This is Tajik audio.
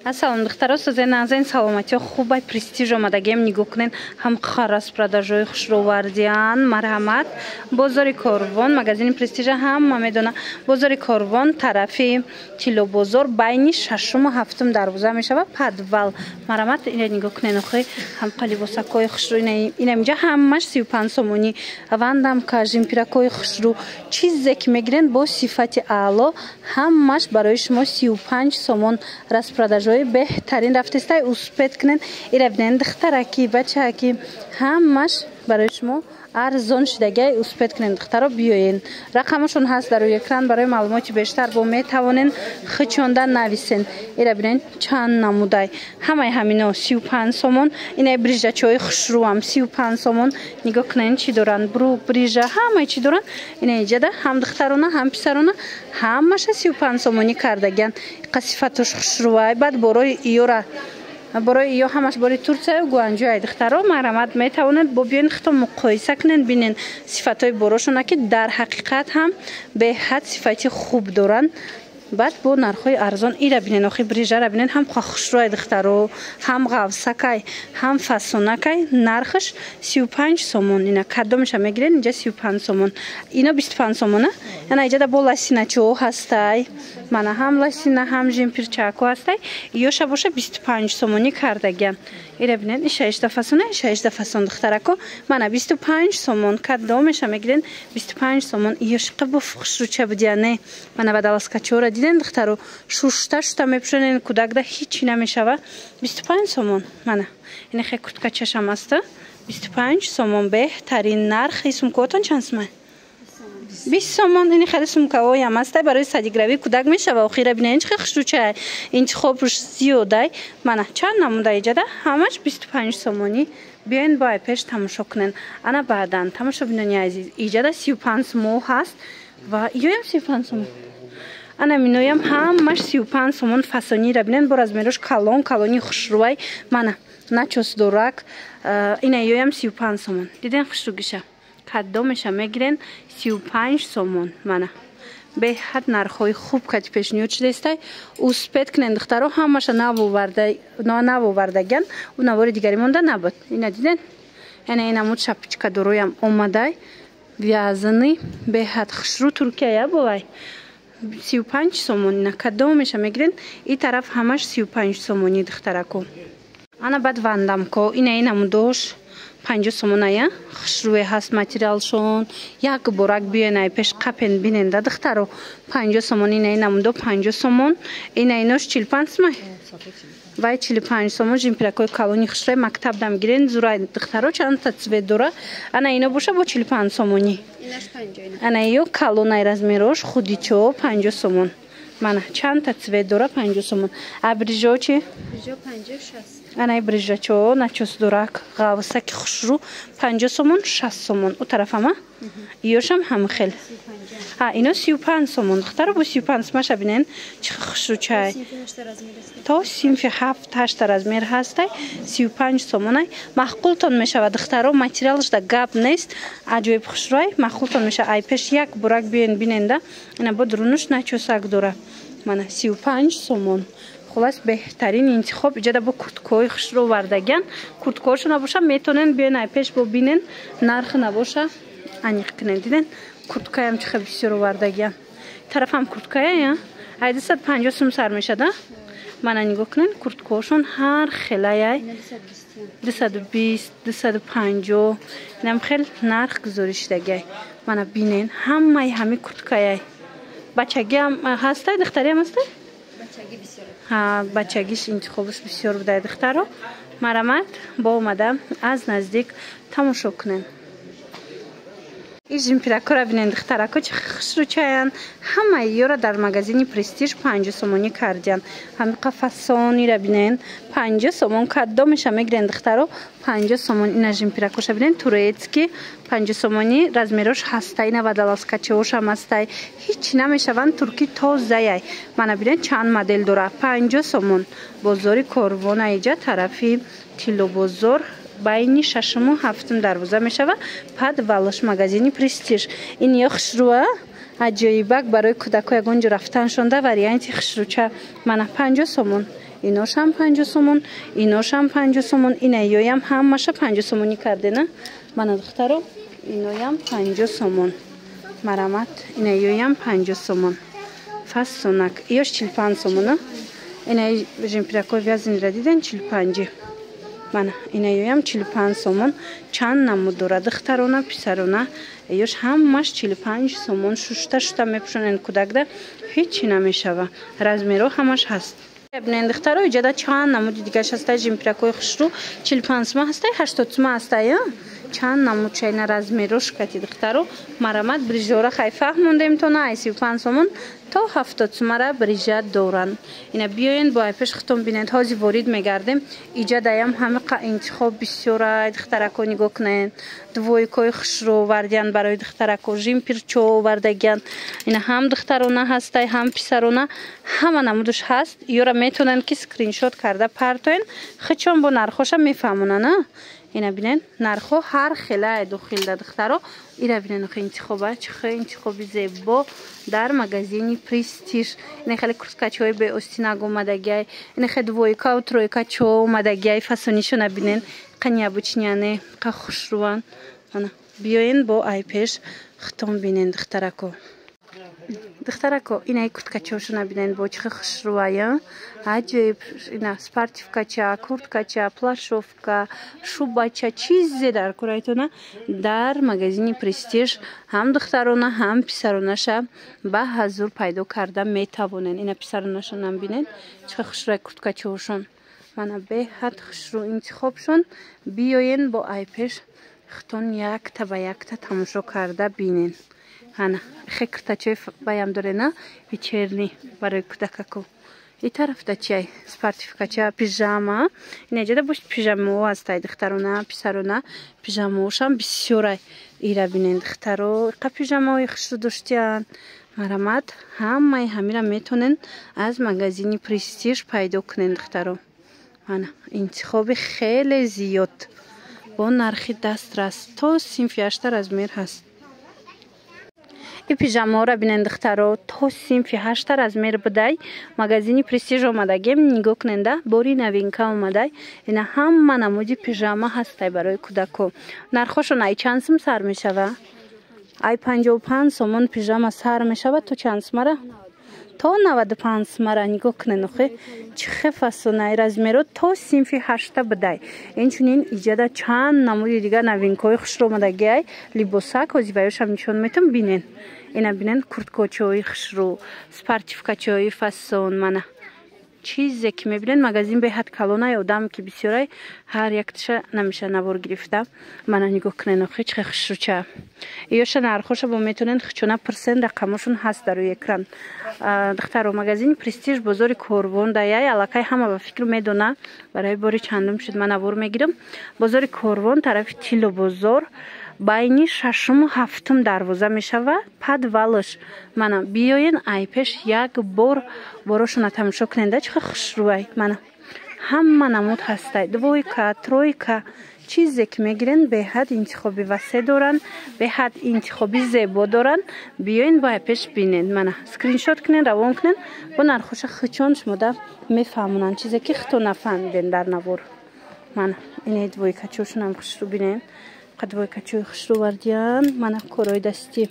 Ассалом, духтаро, созен, назен, саломатиё, хубай? Престиж омадагием. Нигоҳ кунен, ҳам распродажҳои хушрӯвардиян. Марҳамат, бозори Корвон, магазини Престижа ҳама медона. Бозори Корвон, тарафи Тиллобозор, байни шашуму ҳафтум дарвоза мешавад, подвал. Марҳамат, ина нигоҳ кунен, охи ҳамқа либосакҳои хушрӯ. Инаминҷа ҳамаш 35 сомонӣ. Вандамка, жемпиракҳои хушрӯ, чизе ки мегирен бо сифати аъло, ҳамаш барои шумо 35 сомон. Распродажҳои беҳтарин рафтестай, успеть кунен. Ира бинен, духтараки, бачааки, ҳамаш барои шумо арзон шидагиай. Успеть кунен, духтаро, биёен. Рақамашон ҳаст дар рӯи экран, барои маълумоти бештар бо метавонен хичонда нависен. Ира бинен, чанд намудай, ҳамаи ҳамино 35 сомон. Инаи брижачаҳои хушрӯам 35 сомон. Нигоҳ кунен, чӣ доранд: брук, брижа, ҳамаи чӣ доранд. Ина иҷада ҳам духтарона, ҳам писарона, ҳамаша 35 сомонӣ кардагиян. Иқа сифатош хушрӯай. Баъд борои иёра, борои ё ҳамаш бори Турсияю Гуанҷоай. Духтаро, марҳамат, метавонед бо биёен, хито муқоиса кунед, бинен сифатҳои борошона, ки дар ҳақиқат ҳам беҳад сифати хуб доранд, баъд бо нархҳои арзон. Ира бинен, охи брижара бинен, ҳам хушрӯай, духтаро, ҳам ғавсакай, ҳам фасонакай. Нархаш 35 сомон. Ина кадомеша мегирен, инҷа 35 сомон. Ино 25 сомона. Ана иҷада бо лосиначаҳо ҳастай, мана ҳам лосина, ҳам жемпирчако ҳастай. Иёша боша 25 сомонӣ кардагиям. Ира бинен, иша ишда фасона, иша ишда фасон. Духтарако, мана 25 сомон, кадомеша мегирен, 25 сомон. Иёшиқа бо хушрӯча будия, не? Мана водолазкачора диден, духтаро, шушта шута мепӯшонен, кӯдакда ҳичи намешава. 25 сомон. Мана ина хе курткачашам аста, 25 сомон, беҳтарин нарх. И сумкаотон чанд сумай? 20 сомон. Ини хеле сумкаҳоям аста, барои садикравии кӯдак мешава. Охира бинен, чӣ хушрӯчай, интихобш зиёдай. Мана чанд намуда иҷада, ҳамаш 25 сомонӣ. Биёен, бо пеш тамошо кунен. Ана баъдан, тамошобинони азиз, иҷада 35 сомон ҳаст ва иёям 35 сомон. Ана миноям ҳамаш 35 сомон. Фасонира бинен, бо размерош калон калони хушрӯвай. Мана начос дорак, ина иёям 35 сомон. Диден хушрӯгиша? Кадомеша мегирен, 35 сомон. Мана беҳад нархҳои хуб кати пешниҳод шудаистай. Успеть кунен, духтаро, ҳамаша навовардагиан, ӯ навори дигари монда набуд. Ина диден, яъне инамуд шапочкадороям омадай, вязаный, беҳад хушрӯ, Туркияя бовай, 35 сомон. Ина кадомеша мегирен, и тараф ҳамаш 35 сомонӣ, духтарако. Ана баъд вандамко, ина инамудош 50 сомоная, хушрӯе ҳаст материалшон. Як борак биёнай пеш, қапен, биненда, духтаро, 50 сомон. Ина инамудо 50 сомон. Ина инош 45 сомай, вай 45 сомон. Жемпиракҳои калони хушрӯи мактаб дам гирен, зурай, духтаро, чандта цвет дора. Ана ино боша бо 45 сомонӣ. Ана ё калонай, размерош худичо, 50 сомон. Мана чандта цвет дора, 50 сомон. А брижо чи? Анаи брижачо начосдорак, ғавсаки хушрӯ, 50 сомон, 60 сомон. Ӯ тарафама иёшам ҳам хел. А ино 35 сомон, духтаро, бо 35 сомаша бинен, чӣ хушрӯчай. То синфи ҳафт, ҳашта размер ҳастай, 35 сомонай. Маъқултон мешавад, духтаро, материалашда гап нест, аҷоиб хушрӯай, маъқултон мешавад. Ай пеш як бурак биёен, биненда. Ина бо дурунуш начосак дора, мана 35 сомон. Хулас, беҳтарин интихоб. Иҷада бо курткаҳои хушрӯ овардагиан. Курткаҳошо набоша, метонен биёен ай пеш, бо бинен, нархи набоша аниқ кунен. Диден, курткаям чӣ хел бисёр овардагиан. Тарафам курткая я ай 250 сум сар мешада. Мана нигоҳ кунен, курткаҳошон ҳар хелаяй, 220, 250, инам хел нарх гузорӣ шудагиай. Мана бинен, ҳамаи ҳами курткаяй. Бачагиам ҳастай, духтариам ҳастай. Бачагиш интихобаш бисёр будай. Духтаро, марамат, бо омада аз наздик тамошо кунем. И жемпиракора бинен, духтарако, чӣ хушрӯчаянд. Ҳамаи ёра дар магазини Престиж 50 сомонӣ кардиянд. Ҳамиқа фасонира бинен, 50 сомон. Кадомеша мегирен, духтаро, 50 сомон. Ина жемпиракоша бинен, турецкий, 50 сомонӣ, размерош ҳастай. Ина водолазкачаошам ҳастай, ҳеҷ намешаванд, турки тозаяй. Мана бинен, чанд модел дора, 50 сомон. Бозори Корвона, иҷа тарафи Тиллобозор, байни шашуму ҳафтум дарвоза мешава, подвалаш магазини Престиж. Ин ё хушрӯа, аҷоибак, барои кӯдако ягон ҷо рафтаншонда варианти хушрӯча. Мана 50 сомон. Иношам 50 сомон, иношам 50 сомон, ина ёям ҳамаша 50 сомонӣ кардена. Мана духтаро, иноям 50 сомон. Марамат, ина ёям 50 сомон. Фасонак. Ёш 45 сомона. Ина жемпиракои вязаныйра диден 45. Мана ина ёям 45 сомон. Чанд намуд дора духтарона, писарона. Ёш ҳамаш 45 сомон. Шушта шута мепӯшонен кӯдакда, ҳечи намешава. Размерҳо ҳамаш ҳаст. Бинен духтаро, иҷода чанд намуди дигаш ҳастай. Жемпиракои хушрӯ 45 сума ҳастай, 80 сума ҳастай. Чанд намуд чайна размерош кати духтаро. Марамат, брижора хай фаҳмондем тона, ай 35 сомон то 70 сумара брижа доранд. Ина биёен бо айпеш хитон бинед. Ҳози ворид мегардем. Иҷадаям ҳамиқа интихоб бисёрай. Духтарако, нигоҳ кунед, двойкои хушрӯ овардиян барои духтарако, жимпирчо овардагиян. Ина ҳам духтарона ҳастай, ҳам писарона, ҳама намудаш ҳаст. Ёра метавонанд ки скриншот карда партоен, хичон бо нархоша мефаҳмонанд. Ина бинен, нархҳо ҳар хелае дохилда духтаро. Ира бинен, охи интихоба, чӣ хел интихоби зебо дар магазини Престиж. Ина хеле курткачаҳои беостинаг омадагиай, ина хеле двойкау тройкачо омадагиай. Фасонишона бинен, қа необычныйяне, қа хушрӯан. Ана биёен бо айпеш хитон бинен духтарако. Духтарако, инаи курткачаҳошона бинен, бо чӣ хел хушрӯая, аҷоиб. Ина спортивкача, курткача, плащовка, шубача, чизе дар курайтона дар магазини Престиж ҳам духтарона, ҳам писаронаша ба ҳазур пайдо карда метавонен. Ина писаронашонам бинен, чӣ хел хушрӯя курткачаҳошон. Мана беҳад хушрӯ интихобшон. Биёен бо айпеш хитон якта ба якта тамошо карда бинен. Ана хе куртачои баям дорена, вечерний, барои кӯдакако. И тарафда чиай? Спортивкача, пижама. Инаҷода бош пижамао ҳастай, духтарона, писарона, пижамаошам бисёрай. Ира бинен духтаро, қа пижамаои хушрӯ доштиян. Марамат, ҳамаи ҳамира метонен аз магазини Престиж пайдо кунен духтаро. Ана интихоби хеле зиёд бо нархи дастрас, то синфи ҳашта размер ҳаст. И пижамаҳоро бинен духтаро, то синфи ҳашта размер будай. Магазини Престиж омадагем, нигоҳ куненда, бори новинка омадай. Ина ҳама намуди пижама ҳастай барои кӯдако. Нархошон ай чанд сум сар мешава? Ай 55 сомон пижама сар мешава, то чанд сумара? То 95 сумара. Нигоҳ кунен охе, чӣ хел фасонаи, размеро то синфи ҳашта будай. Инчунин иҷада чанд намуди дигар новинкаҳои хушро омадагиай, либосак ҳозиваёшам нишон метам, бинен. Ина бинен, курткочаҳои хушрӯ, спортивкачаҳои фасон. Мана чизе ки мебинед, магазин беҳад калонай, одам ки бисёрай, ҳар якташа намеша навор гирифта. Мана нигоҳ кунен охи, чӣ хушрӯча. Иёша нархоша бо метонен хучона пурсен, рақамошон ҳаст дар рӯи экран. Духтаро, магазини Престиж бозори Корвон даяй, аллакай ҳама ба фикр медона. Барои бори чандум шуд ман навор мегирам. Бозори Корвон, тарафи Тилло бозор, байни шашуму ҳафтум дарвоза мешава, подвалш. Мана биёен айпеш як бор борошона тамошо куненда, чӣ хел хушрӯай. Мана ҳама намуд ҳастай, двойка, тройка, чизе ки мегирен, беҳад интихоби васеъ доранд, беҳад интихоби зебо доранд. Биёен бо айпеш бинен. Мана скриншот кунен, равон кунен, бо нархоша хучон шумода мефаҳмонанд, чизе ки хито нафаҳмиден дар навор. Мана ине двойкачошонам хушрӯ бинен, двойкачои хушрӯ вардиян. Мана корҳои дастӣ.